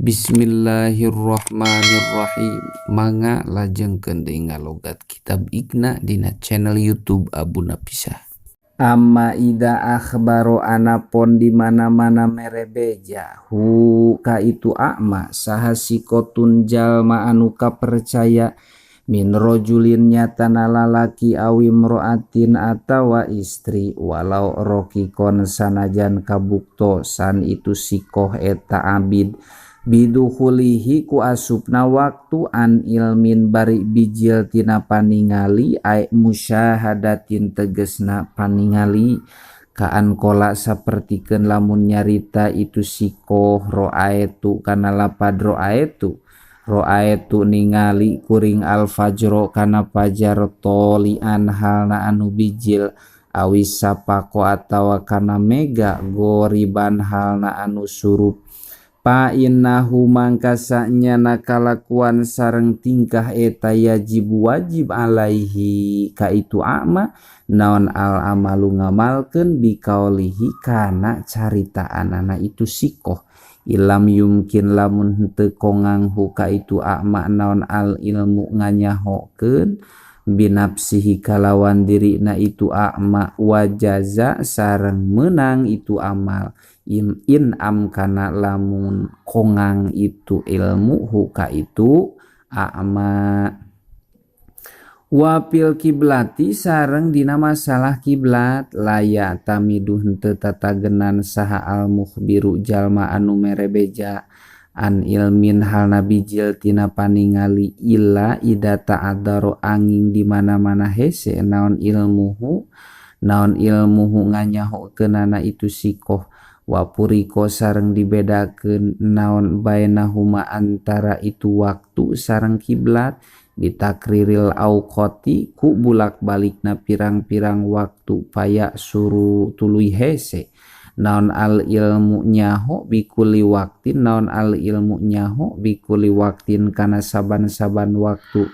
Bismillahirrahmanirrahim. Mangga lajengkeun deui ngalogat kitab Iqna dina channel YouTube Abu Napisah. Amma ida akhbaro anapon di mana-mana mere beja hu ka itu a'ma saha sikotun jalma anu kapercaya min rojulin nyatana lalaki awi mroatin atawa istri walau rokikon sanajan kabuktosan itu sikoh eta abid bidukhulihi ku asupna waktu an ilmin bari bijil tina paningali ai musyahadatin tegesna paningali kaan kola sapertikeun lamun nyarita itu sikoh roaetu kana lapad roaetu roaetu ningali kuring alfajro kana fajar tolian halna anu bijil awis sapako atawa kana mega goriban halna anu surup pa innahu mangka sanyana kalakuan sareng tingkah eta yajib wajib alaihi ka itu a'ma naon al amalu ngamalkeun bikaulihi kana caritaanana itu sikoh ilam yumkin lamun henteu kongang hu ka itu a'ma naon al ilmu nganyahokeun binafsihi kalawan dirina itu a'ma wajaza sareng menang itu amal in amkana lamun kongang itu ilmu huka itu a'ma. Wapil kiblati sareng dina masalah kiblat laya tamidu henteu tatagenan saha al mukhbiru jalma anu mere beja an ilmin halna bijil tina paningali illa ida ta'adzaro angin di mana-mana hese naon ilmuhu nganyahokeunana itu sikoh wapuriko sareng dibedakeun naon bainahuma antara itu waktu sareng kiblat bitakriril auqati ku bulak-balikna pirang-pirang waktu paya suruh tuluy hese naon al ilmu nyaho bikuli waktin naon al ilmu nyaho bikuli waktin kana saban-saban waktu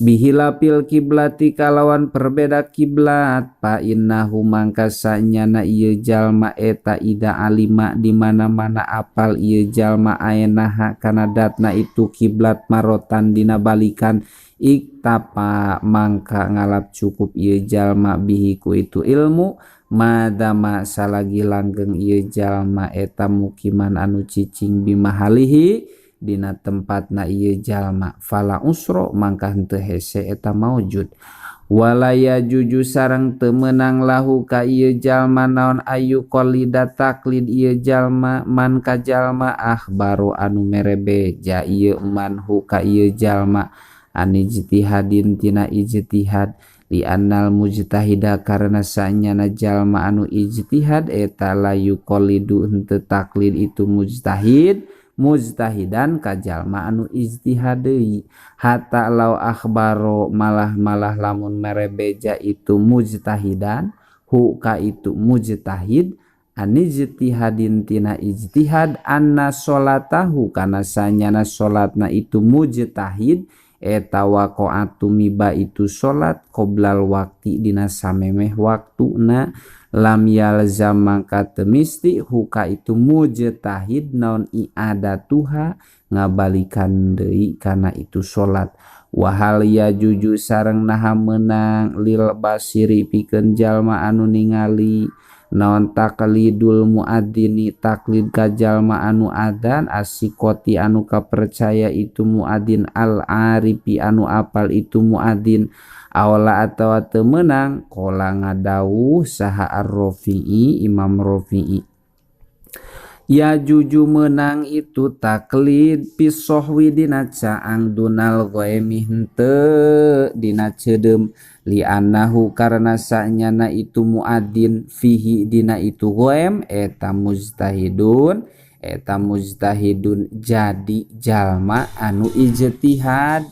bihilapil kiblati kalawan perbeda kiblat pa innahu mangka sanyana ieu jalma eta ida alima di mana-mana apal ieu jalma aenaha kana datna itu kiblat marotan dina balikan iktapa mangka ngalap cukup ieu jalma bihi ku itu ilmu madama salagi langgeng ieu jalma eta mukiman anu cicing bimahalihi dina tempatna ieu jalma fala usro mangka henteu hese eta maujud walaya juju sareng teu meunang lahu ka ieu jalma naon ayu qalida taklid ieu jalma man ka jalma akhbaru anu mere beja ieu man hu ka ieu jalma an ijtihadin tina ijtihad li annal mujtahida karena sanyana jalma anu ijtihad eta la yuqallidu henteu taklid itu mujtahid mujtahidan ka jalma anu ijtihad deui hatta law akhbaro malah-malah lamun mere beja itu mujtahidan hu ka itu mujtahid an ijtihadin tina ijtihad anna sholatahu kana sanyana salatna itu mujtahid eta waqa'atu miba itu salat qoblal waqti dina samemeh waktuna lam yalzam mangka teu misti huka itu mujtahid naon i'adatuha ngabalikan deui kana itu salat wahal ya juju sareng naha meunang lil basiri pikeun jalma anu ningali naon taqlidul muadzini taklid ka jalma anu adzan asikoti anu kapercaya itu muadzin al arifi anu apal itu muadzin awla atawa teu meunang qala ngadawuh saha ar-Rafi'i Imam Rafi'i ya juju menang itu taklid pisohwi dina caang dunal ghaimi henteu dina ceudem li annahu karena sanyana itu muadzin fihi dina itu ghaim eta mujtahidun jadi jalma anu ijtihad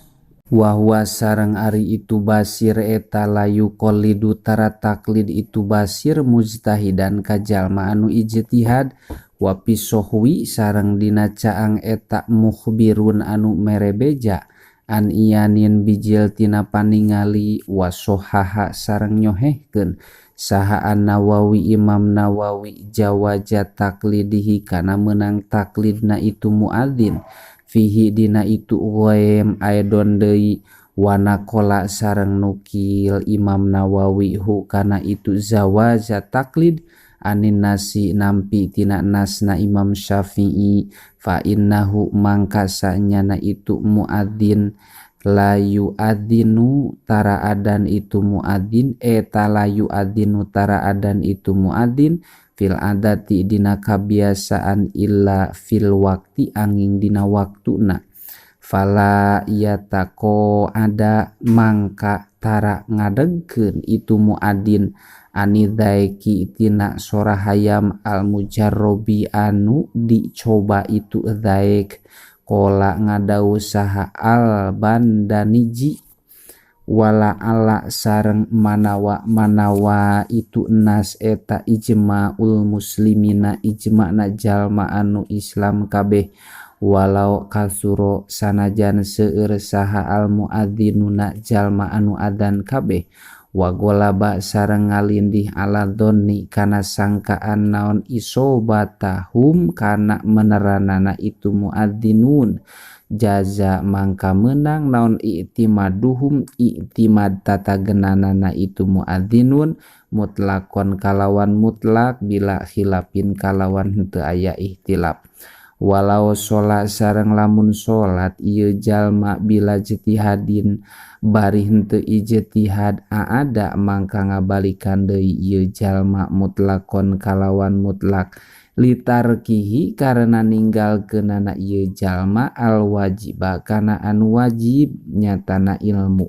wa huwa sareng ari itu basir eta layu qalidu tara taklid itu basir mujtahidan ka jalma anu ijtihad wa pisohwi sareng dina caang eta mukhbirun anu mere beja An iyanin bijil tina paningali wasohaha sareng nyohehkeun saha An-Nawawi Imam Nawawi jawaza taklidihi kana meunang taklidna itu muadzin fihi dina itu ghaim aidon deui wanaqala sareng nukil Imam Nawawi hu kana itu jawaza taklid anin nasi nampi tina nasna Imam Syafi'i fa innahu mangka sanyana itu muadzin la yu'adzinu tara adan itu muadzin eta la yu'adzinu tara adan itu muadzin fil adati dina kabiasaan illa fil waqti angin dina waktuna fala yataqo ada mangka tara ngadegkeun itu muadzin anidzaiki tina sora hayam al mujarrobi anu dicoba itu dzaik qala ngadau saha al bandaniji wala ala sareng manawa manawa itu nas eta ijma'ul muslimina ijma'na jalma anu Islam kabeh walau kasuro sanajan seueur saha al muadzinuna jalma anu adzan kabeh wa ghalaba sareng ngalindih ala dhonni kana sangkaan naon isobatahum kana meneranana itu muadzinun jaza mangka meunang naon i'timaduhum i'timad tatagenanana itu muadzinun mutlakon kalawan mutlak bila khilafin kalawan henteu aya ihtilaf walau sholat sareng lamun sholat ieu jalma bila ijtihadin bari henteu ijtihad aada mangka ngabalikan deui ieu jalma mutlakon kalawan mutlak litarkihi karena ninggalkeunana ieu jalma al wajiba kana anu wajib nyatana ilmu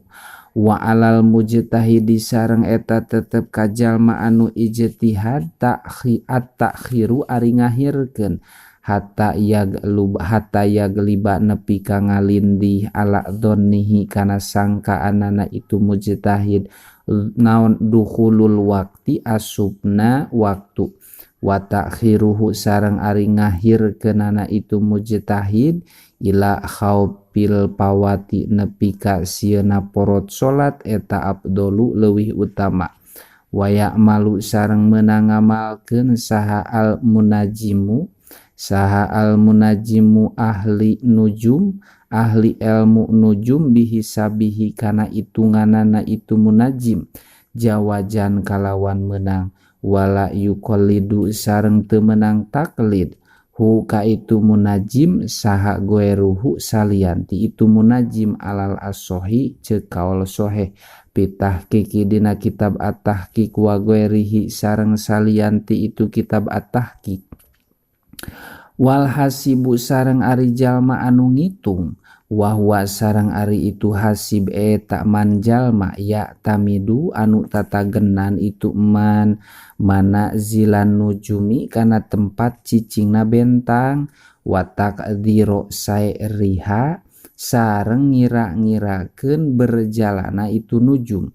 wa alal mujtahidi sareng eta tetep ka jalma anu ijtihad ta'khiat ta'khiru ari ngahirkeun hatta yaglub hatta yagliba nepi ka ngalindih ala dhonnihi kana sangkaanana itu mujtahid naon dukhulul waqti asubna waktu wa ta'khiruhu sareng ari ngahirkeunana itu mujtahid ila khaufil pawati nepi ka sieuna porot salat eta afdalu leuwih utama wa ya'malu sareng meunang ngamalkeun saha al munajimu saha al munajimu ahli nujum ahli ilmu nujum bihisabihi kana hitunganana itu munajim jawajan kalawan menang wala yuqallidu sareng teu meunang taklid hu ka itu munajim saha goeruhu salianti itu munajim alal asohi ceuk kaul soheh pitahqiqi dina kitab at-tahqiq wa goerihi sareng salianti itu kitab at-tahqiq wal hasibu sareng ari jalma anu ngitung wahwa sareng ari itu hasib eta man jalma ya tamidu anu tatagenan itu man mana zilan nujumi kana tempat cicingna bentang wa taqdiro sairiha sareng ngira-ngirakeun berjalana itu nujum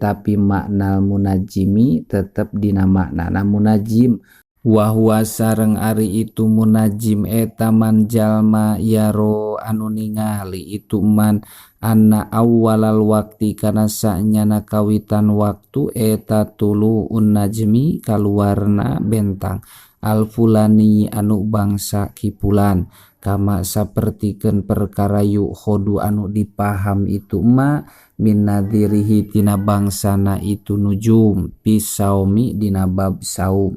tapi maknal munajimi tetep dina maknana munajim wahwa sareng ari itu munajim eta man jalma yaro anu ningali itu man anna awwalal waqti kana sanyana kawitan waktu eta tulu'un najmi kaluarna bentang alfulani anu bangsa kipulan kama sapertikeun perkara yu'khodu anu dipaham itu ma min nadhirihi tina bangsana itu nujum pisaumi dina bab saum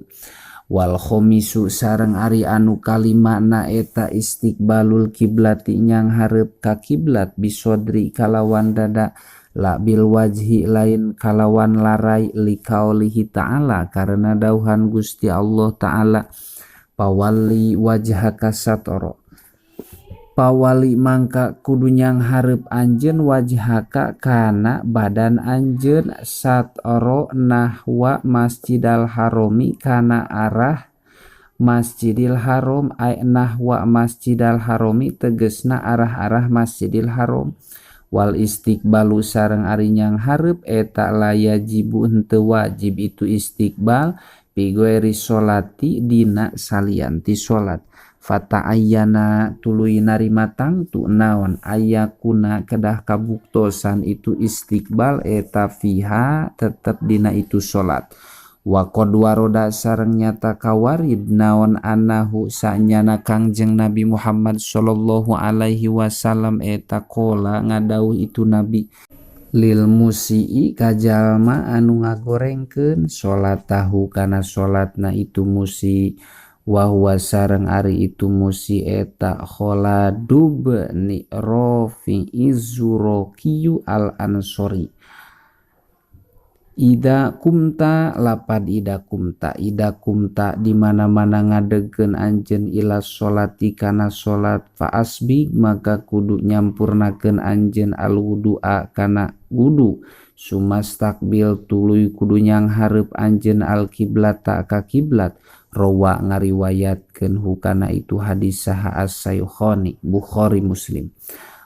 wal khomisu sareng ari anu kalimana eta istiqbalul kiblati nyang hareup ka kiblat bisodri kalawan dada la bil wajhi lain kalawan larai liqaulihi ta'ala karena dauhan Gusti Allah ta'ala pawalli wajhaka satara pawali mangka kudu nyang hareup anjeun wajhaka kana badan anjeun satara nahwa Masjidil Harami kana arah Masjidil Haram ay nahwa Masjidil Harami tegesna arah-arah Masjidil Haram wal istiqbalu sareng ari nyang hareup eta la yajibu henteu wajib itu istiqbal fi ghairi sholati dina salianti salat. Fata'ayyana tuluy narima tangtu naon ayakuna kedah kabuktosan itu istiqbal eta fiha tetep dina itu salat. Wa qad waroda sareng nyata kawarid naon annahu sanyana Kangjeng Nabi Muhammad sallallahu alaihi wasallam eta qala ngadawuh itu Nabi lil musii ka jalma anu ngagorengkeun salatahu kana salatna itu musi wa huwa sareng ari itu musi eta Khalid bin Rafi Az-Zuraqiyu al-Ansori. Ida kumta lapad ida kumta ida kumta di mana-mana ngadegkeun anjeun ila sholati kana salat fa asbig maka kudu nyampurnakeun anjeun al wudu'a kana wudu sumastaqbil tuluy kudu nyanghareup anjeun al kiblata ka kiblat rawa ngariwayatkeun hukana itu hadis saha as-Saykhani Bukhari Muslim.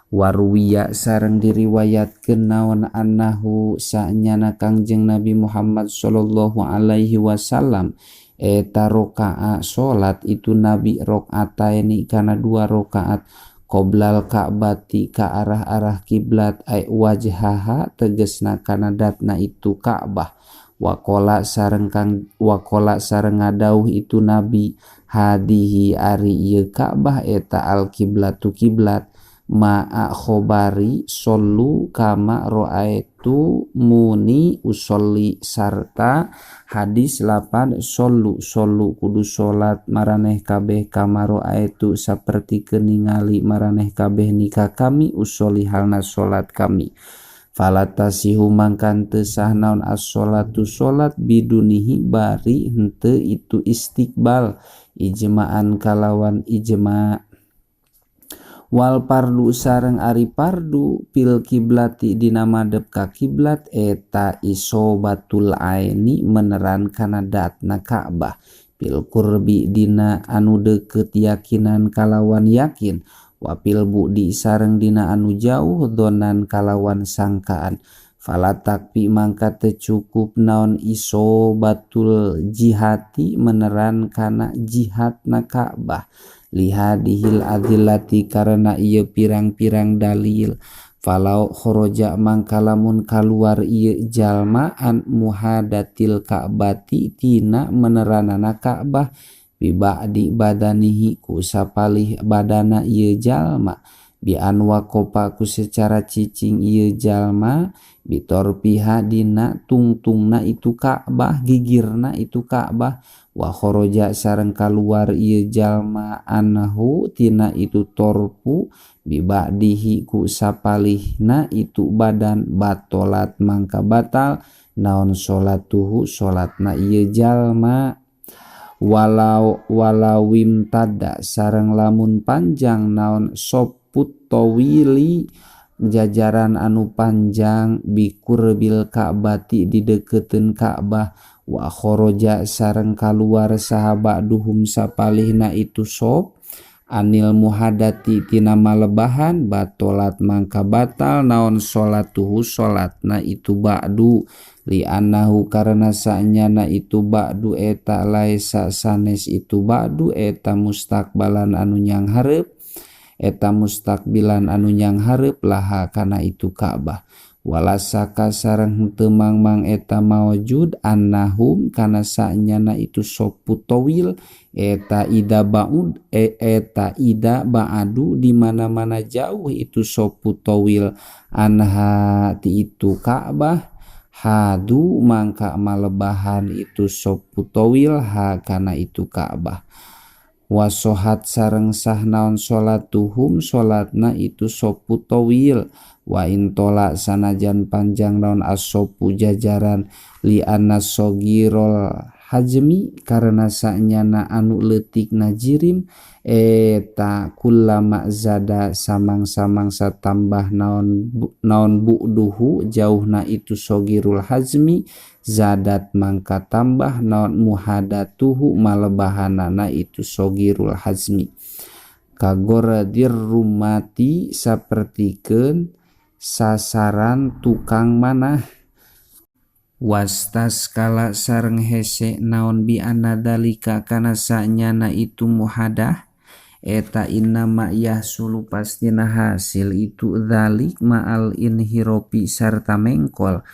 Waruwiya sareng diriwayatkeun naon annahu sanyana Kangjeng Nabi Muhammad sallallahu alaihi wasallam eta rakaat salat itu Nabi rakaataini kana dua rakaat qoblal Ka'bati ka arah-arah kiblat ay wajhaha tegesna kana datna itu Ka'bah. Waqala sareng kang waqala sareng ngadauh itu Nabi hadihi ari ieu Ka'bah eta al kiblatu kiblat ma'a khobari shollu kama ra'aitu muni usolli sarta hadis 8 shollu shollu kudu salat maraneh kabeh kama ra'aitu saperti keningali maraneh kabeh nikah kami usolli halna salat kami. Falatasihu mangkan teu sah naon as-sholatu salat bidunihi bari henteu itu istiqbal ijma'an kalawan ijma'. Wal pardu sareng ari pardu fil kiblati dina madep ka kiblat eta isobatul aini meneran kana datna Ka'bah fil qurbi dina anu deukeut yakinan kalawan yakin wa fil bu'di sareng dina anu jauh donan kalawan sangkaan. Falatakfi mangka teu cukup naon isobatul jihati meneran kana jihadna Ka'bah lihadihil adillati karena ieu pirang-pirang dalil. Falau kharaja mangka lamun kaluar ieu jalma an muhadatil Ka'bati tina meneranana Ka'bah biba'di badanihi ku sapalih badana ieu jalma bi an waqafa ku secara cicing ieu jalma bitorpiha dina tungtungna itu Ka'bah gigirna itu Ka'bah wa kharaja sareng kaluar ieu jalma anhu tina itu torpu biba'dihi ku sapalihna itu badan batolat mangka batal naon salatuhu salatna ieu jalma. Walau walawim tada sareng lamun panjang naon soput tawili jajaran anu panjang bikurbil Ka'bati di deketeun Ka'bah wa kharaja sareng kaluar saha ba'duhum sapalihna itu sop anil muhadati tina malebahan batolat mangka batal naon salatuhu salatna itu ba'du li annahu karena sanyana itu ba'du eta laisa sanes itu ba'du eta mustaqbalan anu nyanghareup eta mustaqbilan anu nyanghareup laha kana itu Ka'bah. Walasaka sareng henteu mangmang eta maujud annahum kana sanyana itu sopu tawil eta ida baud eta ida ba'adu di mana-mana jauh itu sopu tawil anha ti itu Ka'bah hadu mangka malebahan itu sopu tawil ha kana itu Ka'bah. Wasohat sareng sah naon salatuhum salatna itu sopu tawil wa intola sanajan panjang naon as-sopu jajaran li anna sogirol hajmi karena sanyana anu leutik najirim eta kullama zada samang-samangsa tambah naon naon bu'duhu jauhna itu sogirul hajmi zadat mangka tambah naon muhadatuhu malebahanana itu sogirul hajmi kagoradir rumati sapertikeun sasaran tukang manah. Wastas kala sareng hese naon bi anadalika kana sanyana itu muhadah Eta innama yahsulu pastina hasil itu dzalik ma'al inhirofi sarta mengkol.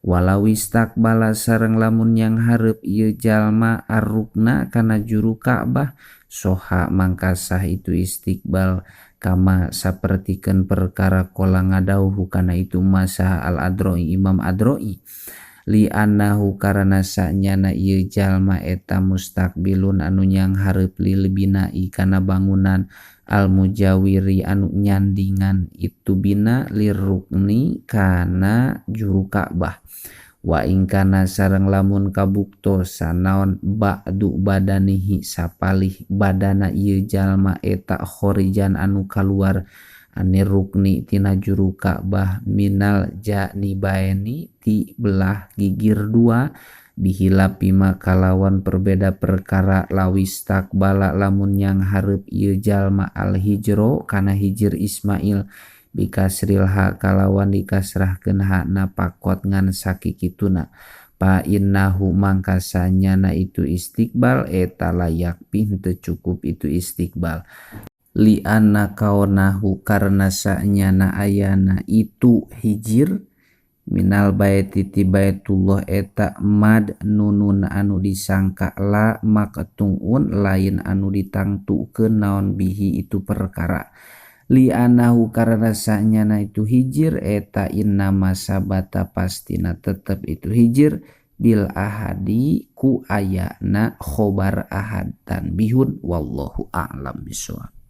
Walau istaqbala sareng lamun yang hareup ieu jalma arrukna kana juru Ka'bah soha mangkasah itu istiqbal kama sapertikeun perkara qala ngadawuh kana itu masaha al-Adroi Imam Adroi li annahu karana sanyana ieu jalma eta mustaqbilun anu nyang hareup lil binai kana bangunan al mujawiri anu nyandingan itu bina lirrukni kana juru Ka'bah. Wa ing kana sareng lamun kabuktosan naon ba'du badanihi sapalih badana ieu jalma eta khorijan anu kaluar anir rukni tina juru Ka'bah minal janibaeni ti belah gigir dua bihilapi kalawan perbeda perkara lawis takbala lamun yang hareup ieu jalma al hijro kana hijir Ismail bikasril ha kalawan dikasrahkeun hakna pakot ngan sakikituna fa innahu mangkasanyana itu istiqbal eta layak pih teu cukup itu istiqbal li anna kaonahu karena sanyana ayana itu hijir minal baiti ti Baitullah eta mad nunun anu disangka la maqtuun lain anu ditangtukeun naon bihi itu perkara li annahu karena sanyana itu hijir eta innama sabata pastina tetep itu hijir bil ahadi ku ayana khobar ahad tanbihun wallahu a'lam bishawab.